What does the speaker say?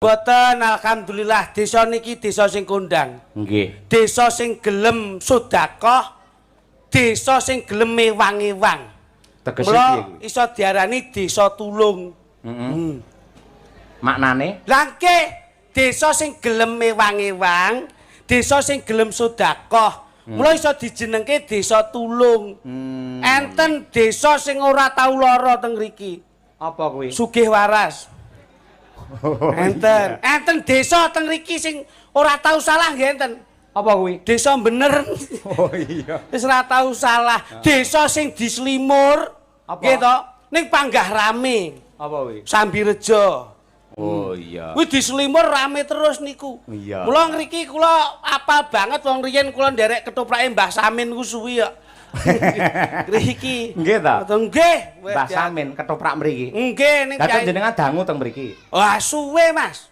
Boten, alhamdulillah desa niki desa sing kondang. Desa sing gelem sedekah, desa sing gelem ewang-ewang. Tegese piye Mula kuwi? iso diarani desa tulung. Maknane? Lah nggih, desa sing gelem ewang-ewang, desa sing gelem sedekah. Mula iso dijenengke desa tulung. Enten desa sing ora tau lara teng mriki. Apa kuwi? Sugih waras. Enten. Enten desa teng mriki sing ora tau salah nggih enten. Apa kuwi? Desa bener. Oh iya. Wis ora tau salah. Desa sing dislimur. Apa? Nggih to? Ning panggah rame. Apa kuwi? Sambirejo. Oh iya. Kuwi dislimur rame terus niku. Mula ngriki kula apal banget, wong riyen kula nderek ketoprake Mbah Samin ku suwi kok. Ngriki. Nggih ta? Nggih. Mbah Samin ketoprak mriki. Nggih ning Dados jenengan dangu teng mriki. Wah, suwe, Mas.